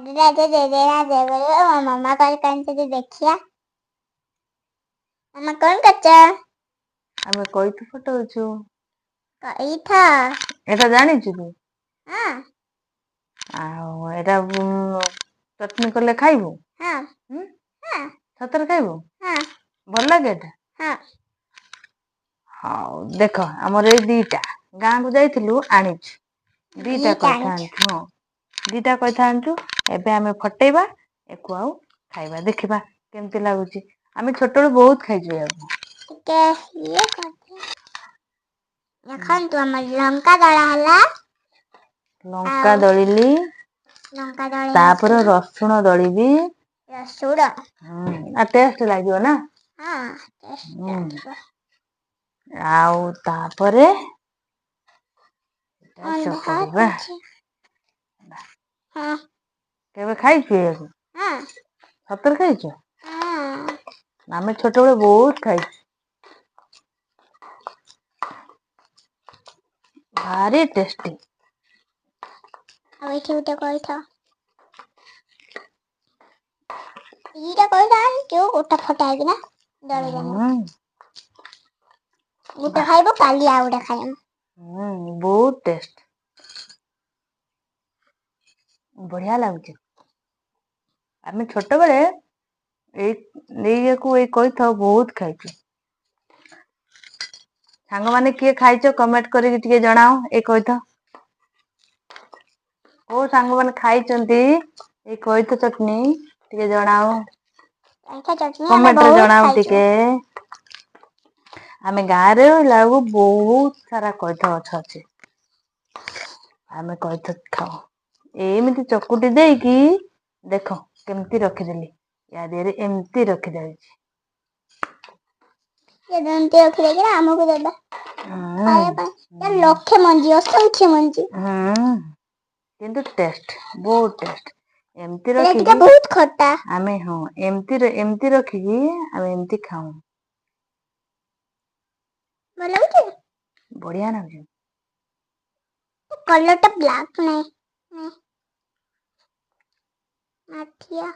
ରାଧେ ରାଧେ ଜୟ ଜୟ ରାଧେ ବୋଲିବ। ମୋ ମାମା କଣ ଦେଖିବା। ମାମା କଣ କରୁଛ? ଆମେ କଇଥ ଫଟଉଛୁ। କଇଥ ଏଟା ଜାଣିଛୁ ତୁ? ହଁ। ଆଉ ଏଟା ଚଟଣି କଲେ ଖାଇବୁ? ହଁ। ହଁ। ସତରେ ଖାଇବୁ? ହଁ। ଭଲ ଲାଗେ ଏଟା? ହଁ। ହଉ ଦେଖ, ଆମର ଏଇ ଦିଟା ଗାଁକୁ ଯାଇଥିଲୁ ଆଣିଛୁ ଦିଟା କଇଥ ଆଣିଛୁ। ହଁ, ଦିଟା କଇଥ ଆଣିଛୁ। ଏବେ ଆମେ ଫଟେଇବା ଏକୁ ଆଉ ଖାଇବା, ଦେଖିବା କେମିତି ଲାଗୁଛି। ଆମେ ଛୋଟବେଳୁ ବହୁତ ଖାଇଛୁ ଏହାକୁ। ଟିକେ ଇଏ ଦେଖନ୍ତୁ, ଆମର ଲଙ୍କା ଦଳା ହେଲା। ଲଙ୍କା ଦଳିଲି, ଲଙ୍କା ଦଳି, ତାପରେ ରସୁଣ ଦଳିବି। ରସୁଣ ଆଉ ଟେଷ୍ଟ ଲାଗିବ ନା। ହଁ। ଆଉ ତାପରେ ଚକଟିବା। କେବେ ଖାଇଛୁ ଏହାକୁ? ସତରେ ଖାଇଛୁ? ଆମେ ଛୋଟବେଳେ ବହୁତ ଖାଇଛୁ, ଭାରି ଟେଷ୍ଟି। ଆଉ ଏଠି ଗୋଟେ କଇଥ, ଦିଟା କଇଥ ଆଣିଛୁ, ଗୋଟେ ଫଟା ହେଇକିନା ଦଳିଦେବୁ। ଗୋଟେ ଖାଇବୁ, କାଲି ଆଉ ଗୋଟେ ଖାଇବୁ। ବହୁତ ଟେଷ୍ଟ, ବଢିଆ ଲାଗୁଛି। ଆମେ ଛୋଟବେଳେ ଏଇ ଏଇଆକୁ ଏଇ କଇଥ ବହୁତ ଖାଇଛୁ। ସାଙ୍ଗମାନେ କିଏ ଖାଇଛ, କମେଣ୍ଟ କରିକି ଟିକେ ଜଣାଅ। ଏଇ କଇଥ କୋଉ ସାଙ୍ଗମାନେ ଖାଇଛନ୍ତି, ଏଇ କଇଥ ଚଟଣି ଟିକେ ଜଣାଅ, କମେଣ୍ଟରେ ଜଣାଅ ଟିକେ। ଆମେ ଗାଁରେ ରହିଲା ବେଳକୁ ବହୁତ ସାରା କଇଥ ଗଛ ଅଛି, ଆମେ କଇଥ ଖାଉ। ଏମିତି ଚକୁଟି ଦେଇକି ଦେଖ କେମିତି ରଖିଦେଲି, ୟା ଦେହରେ ଏମିତି ରଖିଦେଇଛି। ଏମିତି ରଖିଦେଇକି ଆମକୁ ଦେବା ଖାଇବା ପାଇଁ। ଲକ୍ଷେ ମଞ୍ଜି, ଅସଂଖ୍ୟ ମଞ୍ଜି, କିନ୍ତୁ ଟେଷ୍ଟ, ବହୁତ ଟେଷ୍ଟ। ଏମିତି ରଖିକି ବହୁତ ଖଟା। ଆମେ ହଁ ଏମିତି ଏମିତି ରଖିକି ଆମେ ଏମିତି ଖାଉ। ଭଲ ଲାଗୁଛି, ବଢିଆ ଲାଗୁଛି। କଲରଟା ବ୍ଲାକ୍ ନାହିଁ, ମାଠିଆ।